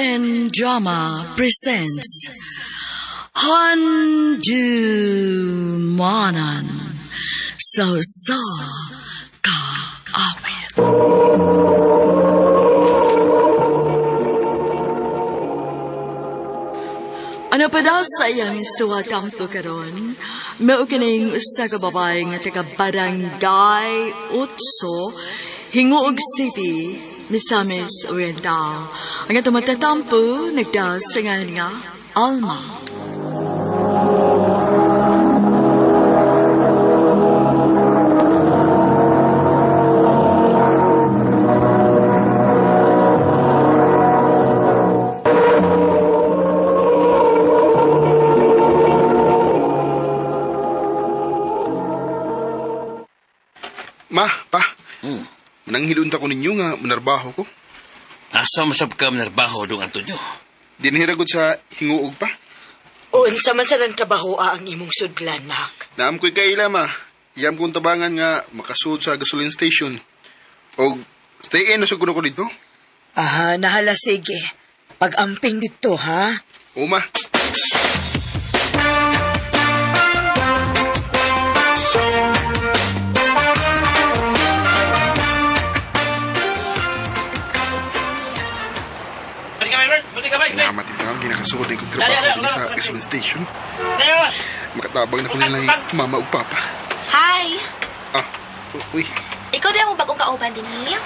MN Drama presents Handumanan sa Usa Ka Awit. Ano pa daw sa iyang suwatampo karon? Mao kining usa ka babae nga taga Barangay Utso, Gingoog City, Misamis Oriental. Ang atong matatampo nagdaos sa ngalan nga Alma. Ma, pa. Mananghilunta ko ninyo nga manarbaho ko. Asa masab ka manarbaho dong Antonio? Dinhiragod sa hinguog pa. Unsa man sa nang trabaho ang imong sudlan, nak? Naam ko'y kaila, ma. Iyam kong tabangan nga makasud sa gasoline station. O stay in na siguro ko dito. Aha, nahala sige. Pag-amping dito, ha? O, ma. Salamat ito. Ginakasuod na kong trabaho din sa gasoline station. Makatabang na ko nilang mama ug papa. Hi! Ah, uy. Ikaw din akong bagong kauban din niya.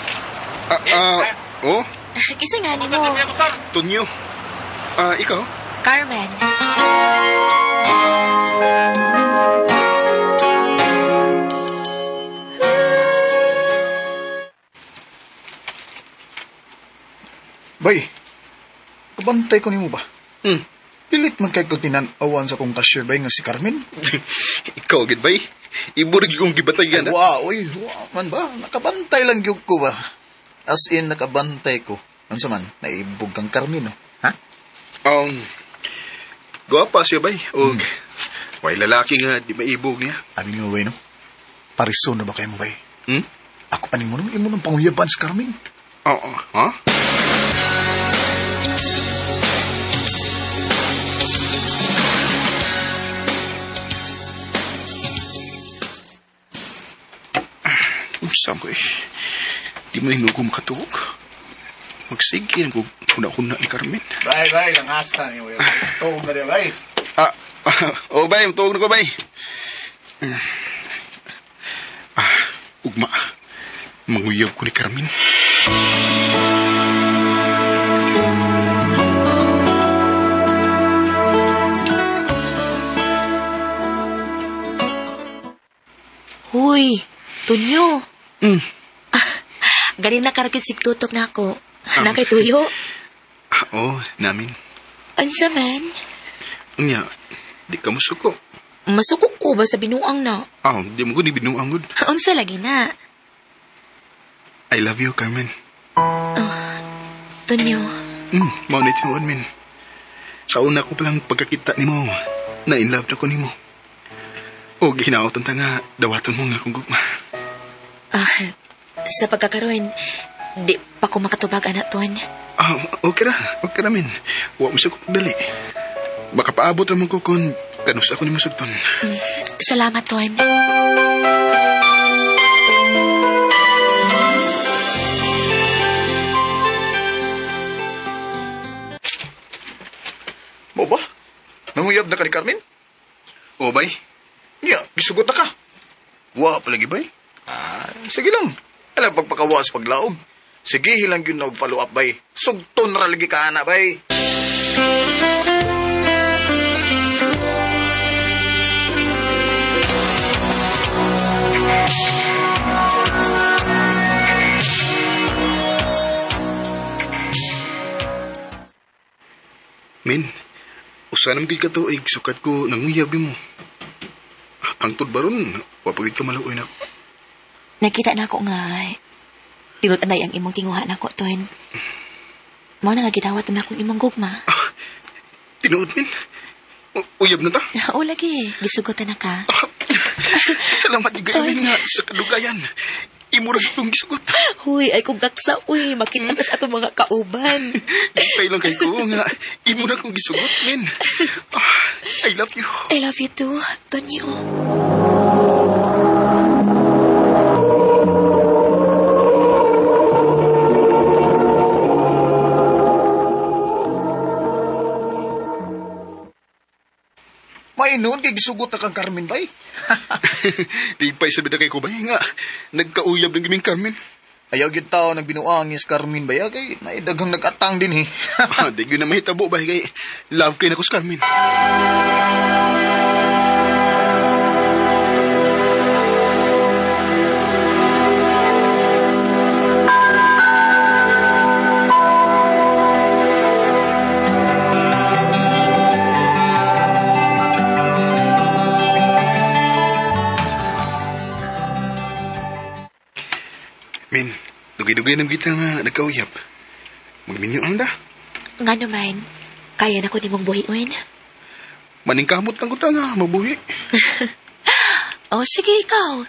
Ah, ah, oh, Kisa nga ni mo, Tonyo. Ah, ikaw? Carmen. Bay, kabantay ko nimo ba? Hmm. Pilit man kay kog tinan-awan sa kong cashier bay nga si Carmen. Ikaw, gid bay. Iburig kong gibatayan. Ay, wow, uy, wow man ba? Nakabantay lang gyud ko ba? As in, nakabantay ko. Unsa man, naibog kang Carmen, no? Ha? Gwapa siya, bay. Og, way lalaki nga, di maibog niya. Abi nga, way, no? Pariso na ba kayo mo, bay? Hmm? Ako pa nimo, no? Imo nang panguyaban si Carmen. Oo, ha? Unsa ko eh. Di mo hinugo makatuog. Magsige ang kuna-kuna ni Carmen. Bay, bay, langasa niyo, way. Tuog na rin, bay. Ah, oh, bay, tuog na ko, bay. Ah, ugma. Manguyab ko ni Carmen. Huy, Tunyo. Mm. Galing na karakit sigtutok na ako. Nakay tuyo. Ah, oh, namin. Unsa man? Unya, di ka musuko. Masuko ko ba sa binuang na? Ah, di mo ko ni binuang gud. Unsa lagi na? I love you, Carmen. Tunyo. Mao na tinuod min. Sa una ko palang pagkakita nimo, na in love na ko nimo. O ginaotan ta nga dawaton mo nga akong gugma. Ah, sa pagkakaroon, di pa ko makatubag anak ton. Ah, okay ra, okay ra min. Wa mo sa ko pagdali. Baka paabot ra man ko kon kanus ako nimo sugton. Salamat, Ton. Mo ba? Nanguyab na ka ni Carmen? O bay, Niya, gisugot na ka. wa pa lagi bay. Ah, sige lang. Alam, pagpakawa sa paglaom. Sige, hilang yun na og follow up, bay. Sugton ra lagi ka, ana, bay. Min, usa naman gid ka tuig sukat ko nanguyab nimo. Hangtod baron, wa pa gid ka maluoy nako. Nakita na ako nga, tinut-anay ang imong tinguha nako, Ton. Mao na nga gidawat na akong imong gugma. Ah, tinuod, min. Uyab na ta. Oo lagi, gisugotan na ka. Ah, salamat gyud kayo, min, nga sa kadugayan. Imo ra itong gisugot. Huy, ay kong daksa, uy. Makita ka sa atong mga kauban. Lipay lang kay ko nga. Imo na kong gisugot, men. Ah, I love you. I love you too, Tonyo. Mainon kay gisugot na kang Carmen bay. Lipay sa bida kay ko ba nga. Nagkauyab ng gaming Carmen. Ayaw gyud tao nagbinuang is Carmen bay ah, kay naidaghang nag-atang din eh. Ah, di gyud na mahitabo ba kay love kay nako si Carmen. Min, dugay-dugay na kita nga nagkauyab. Magminyo ang da. Nga naman, kaya na ko nimong buhion. Maningkamot lang ko ta nga, mabuhi. O, sige, ikaw.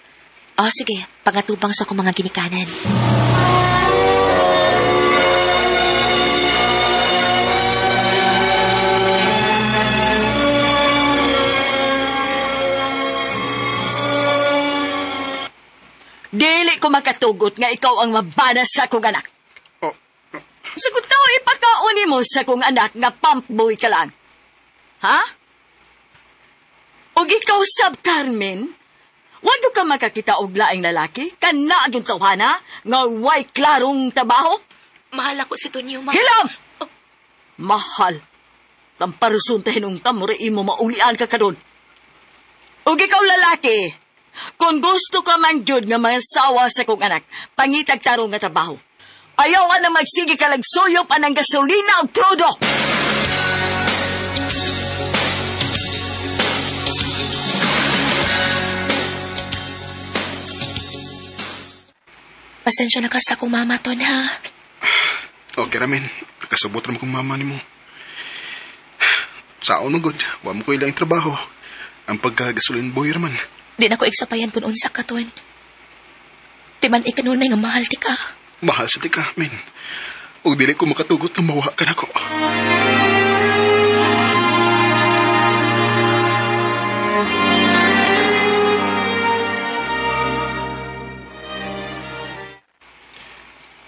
O, sige, pangatubang sa akong mga ginikanan. Dili ko makatugot nga ikaw ang mabana sa akong anak. Oh, Sagot tao ipakaon mo sa akong anak nga pump boy ka lang. Ha? Og ikaw sab Carmen, wag ka makakita og laing lalaki kana ang tawhana nga way klarong trabaho? Mahal ako si Tonyo, ma. Hilam! Mahal. Tamparusun ta hinungta mo imo maulian ka karon. Og ikaw lalaki, kung gusto ka man gyud nga masawa sa kong anak, pangitag tarong nga trabaho. Ayaw anang magsige ka lang suyop anang gasolina og trudo. Pasensya na ka sa akong mama, Ton, ha? Okay ramen, kasabot ra mo kong mama nimo. Saon mo good, wa mo ko ilang trabaho. Ang pagkagasolin boy raman. Di na ko igsapayan kung unsa ka, Ton. Timan ikanunay nga mahal ti ka. Mahal sa tika, men. Ug dili ko makatugot nga mawa ka nako.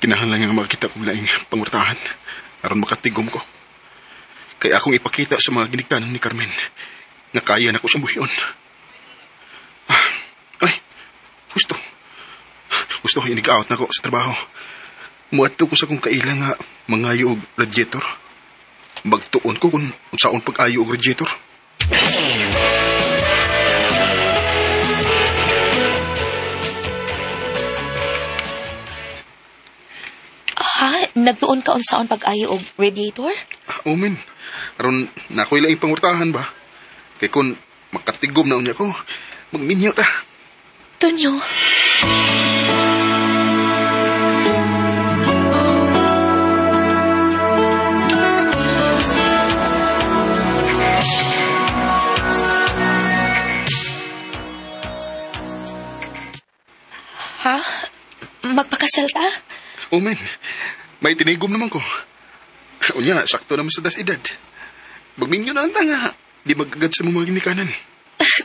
Kinahanglan nga makakita kong laing pangurtahan aron makatigom ko. Kaya akong ipakita sa mga ginikanan ni Carmen nga kaya na ko siyang buhion. Ah, ay, gusto. Gusto ko inig-out na ko sa trabaho. Muadto ko sa kong kaila nga mangayo og radiator. Magtuon ko kung unsaon pag-ayo og radiator. Ha? Nagtuon ka unsaon pag-ayo og radiator? Ah, Omen, aron na ako'y laing pangurtahan ba? Kay kun makatigom na unya ko, magminyo ta. Tonyo. Ha? Magpakasal ta? Omen, may tinigom naman ko. Unya, sakto naman sa das edad. Magminyo na lang ta nga. Di magagad sa mga ginikanan.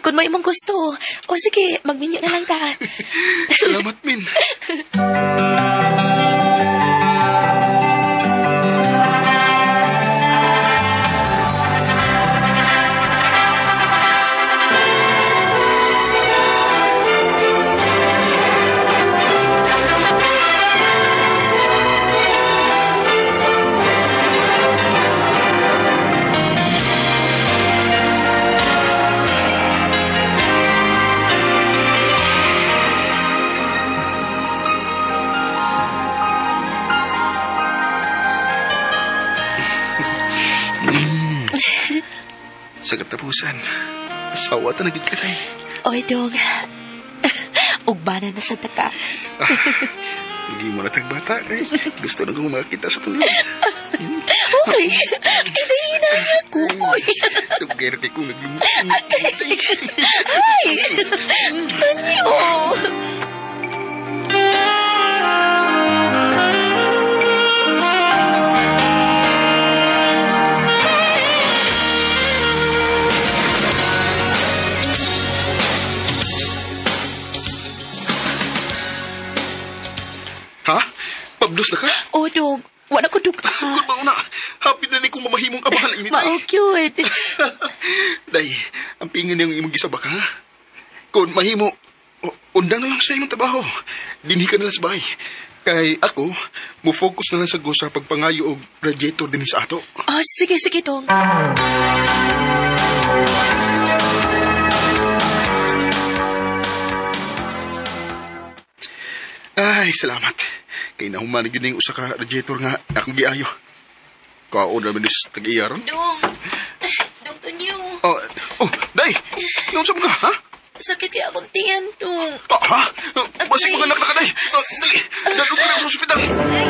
Kung may imong gusto. O sige, magminyo na lang ta. Salamat, Min. Sa katapusan, asawa ta na gid ka day. Oy, dong. Ugbana na sa taka. Hindi mo na tagbata. Eh. Gusto na kong makita sa tulog. Uy, kinahinaya ko. Uy. Tugero kay kong naglumot. Ay, Tonyo. Kung mauna, happy na ni kong mamahimong amahan ini, day. Mao cute. Day, ang pingin niyang imong gisabak, ha? Kung mahimo, undang na lang sa imong trabaho. Dinhi ka na lang sa bahay. Kay ako, mo-focus na lang sa go sa pagpangayo og radiator din sa ato. Oh, sige, sige, Dong. Ay, salamat. Kay nahuman gyud ning usa ka radiator nga akong giayo. Kaon na man is tag-iya ron. Dong. Dong Tonyo. Oh, oh, day! Naunsa mo ka, ha? Sakit kaya akong tiyan, Dong. Ah, ha? Basig mga anak na ka, day! Ah, dali! Dalong ka na sa ospital! Ay.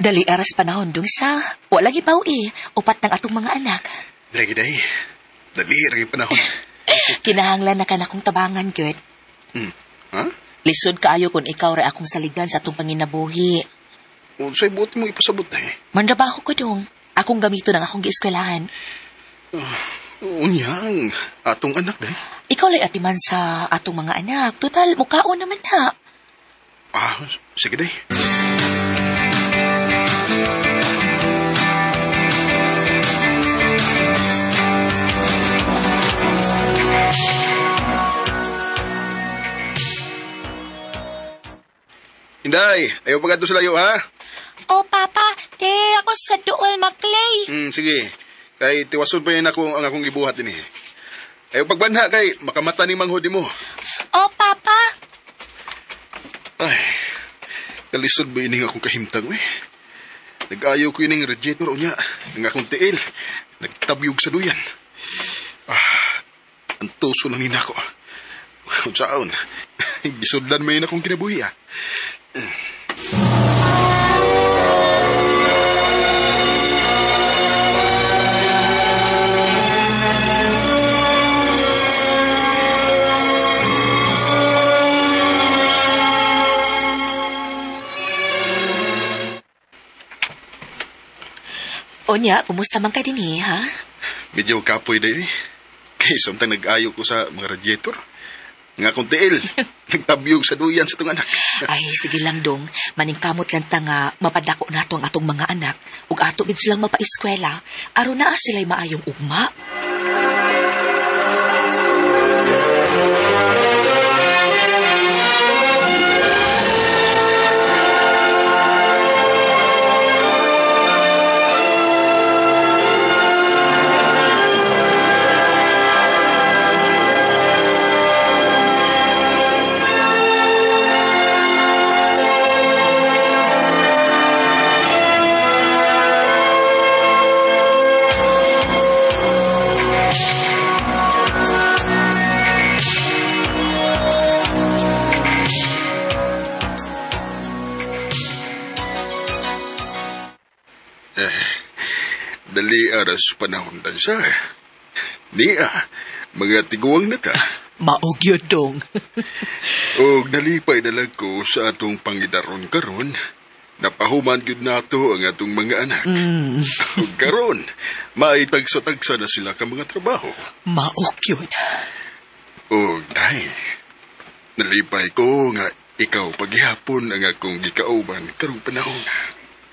Dali aras panahon, Dong, sa wala gipaw eh. Upat ng atong mga anak. Lagi, day. Dali, rin panahon. Kinahanglan na ka na kong tabangan, gyud. Ha? Lisod kaayo kung ikaw ra akong saligan sa atong panginabuhi. Unsay buot mo ipasabot, day? Mandrabaho ko, Dong. Akong gamito ng akong gieskwelahan. Unyang, atong anak, day. Ikaw lay atiman sa atong mga anak. Total, mukaon naman na. Ah, sige, day. Inday, ayaw pagkadto sa layo, ha? Oh, Papa, te ako sa duol maklay. Sige. Kay tiwason pa yun ako ang akong gibuhat din eh. Ayaw pagbanha kay makamata ni manghod mo. Oh, Papa, Ay, kalisod ba ining akong kahimtang eh? Nag-ayaw ko ining radiator unya, ang akong tiil, nagtabyog sa duyan. Ah, ang tuso lang nina ko. Unsaon, gisudlan may akong kinabuhi ah. Unya, kumusta man ka din eh, ha? Medyo kapoy day eh. Kay samtang nag-ayo ko sa mga radiator. Nga akong tiil, nagtabyog sa duyan sa itong anak. Ay, sige lang, Dong. Maningkamot lang ta nga mapadako nato ang atong mga anak ug ato gid silang mapaeskwela aron naa sila'y maayong ugma. Eh, dali aras panahon dan sa. Niya, mga tiguang na ta. Maog yun, Dong. Og nalipay na lang ko sa atong pangidaron karon. Napahuman gyud nato ang atong mga anak. Og karon, maitagsa-tagsa na sila ka mga trabaho. Maog yun. Og day, nalipay ko nga ikaw paghihapon ang akong gikauban karong panahon.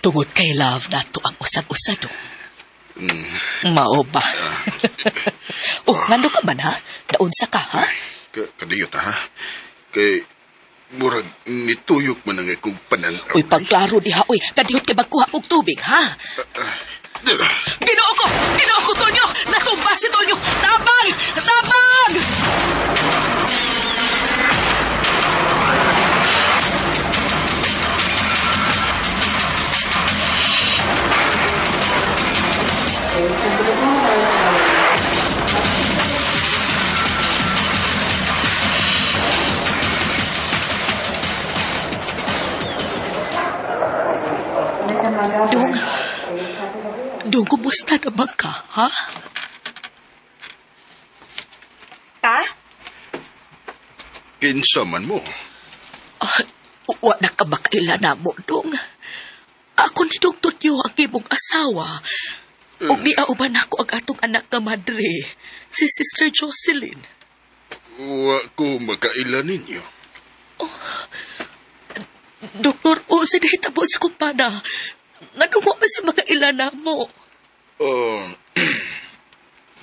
Tungod kay love nato ang usag-usa, Dong. Mm. Mao ba? Oh, ngano ka man, ha? Naunsa ka, ha? Kadiyot ha? Kay murag nituyok man ang akong pananaw. Uy, pagklaro diha, uy. Kadiyot kay magkuha og tubig, ha? Ginoo ko! Ginoo ko, Tonyo! Natumba si Tonyo! Tabang! Tabang! Dong, Dong, kumusta naman ka, ha? Pa? Kinsa man mo? Wa na ka makaila na mo, Dong. Ako ni Dong Tonyo ang imong asawa. Ug niauban ako ang atong anak nga madre, si Sister Jocelyn. Wa ko makaila ninyo. Oh, Doktor, o sa nahitabo sa kumpana. Nganong wa man siya makaila na mo?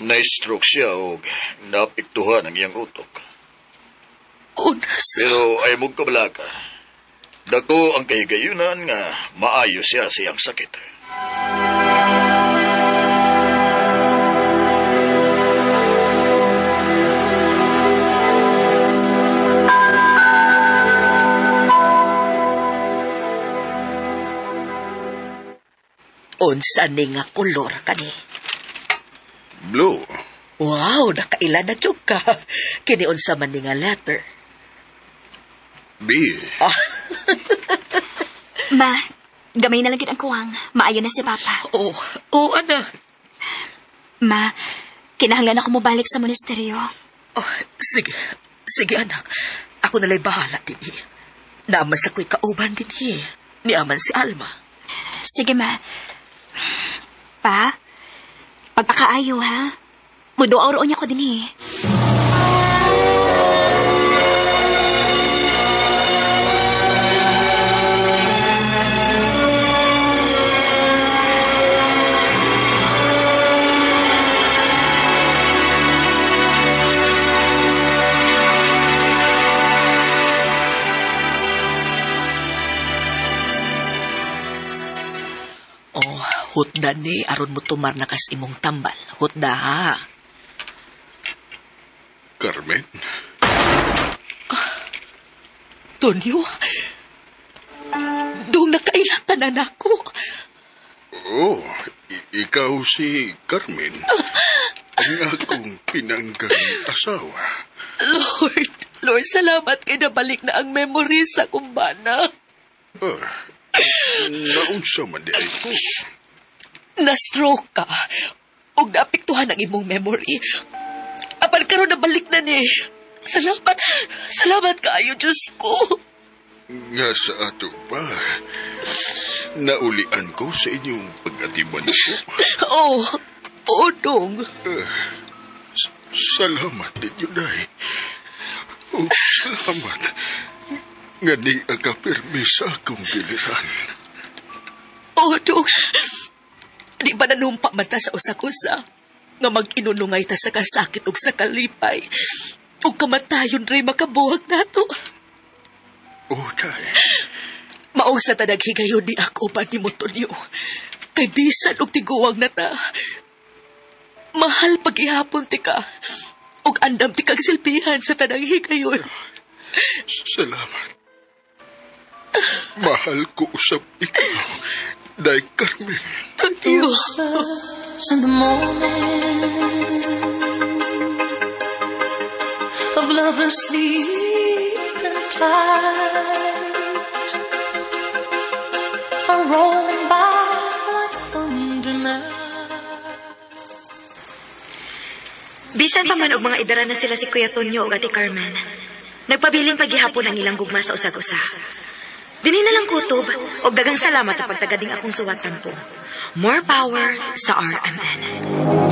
Na-stroke siya o naapektuhan ang iyang utok. Unas. Pero ay mong kabalaka. Dako ang kahigayunan nga maayo siya sa iyang sakit. Unsa ni nga kolor kani? Blue. Wow, nakaila na jud ka. Kini unsa man ni nga letter? B. Ah. Ma, gamay na lang gid ang kuwang. Maayo na si Papa. Oh, oh, anak. Ma, kinahanglan ako mobalik sa monasteryo. Oh, sige, sige anak. Ako nalay bahala dinhi. Naaman sa ko'y kauban dinhi. Niaman si Alma. Sige, ma. Pa, pagpakaayo, ha? Muduaw roon niya ko dinhi. Oh, hutda ni aron mo tumar na kas imong tambal. Hutda ha. Carmen? Tonyo? Dong nakaila ka na nako. Oh, ikaw si Carmen. Ang akong pinanggang asawa. Lord, Lord, salamat kay nabalik na ang memory sa kumbana. Naunsa man di ay ko. Na-stroke ka. Og naapektuhan ang imong memory. Apan karon nabalik na ni. Salamat. Salamat kaayo, Diyos ko. Nga sa ato pa, naulian ko sa inyong pag-atiman ko. Oh, oh, dong. Salamat ninyo, Day. Oh, salamat. Nga ni akapirmi sa akong giliran. Oh, dong. Di ba nanumpa man ta sa usa-kusa? Nga mag-inunungay ta sa kasakit ug sa kalipay. Ug kamatayon rin makabuhag nato. Oh, Day. Maong sa tanag higayon ni ako pa ni Motonyo. Kay bisan og tiguwang na ta. Mahal pag-ihapon ti ka. Og andam ti kag silbihan sa tanang higayon. Salamat. Mahal ko usap ikaw, Day Carmen. Tonyo. In the morning of lovers sleeping tight are rolling by like thunder now. Bisan pa man og mga idara na sila si Kuya Tonyo ug Ate Carmen. Nagpabilin paghihapon ang ilang gugma sa usag-usa. Dinhi na lang kutob og daghang salamat sa pagtagading akong suwat tampo. More power sa RMN.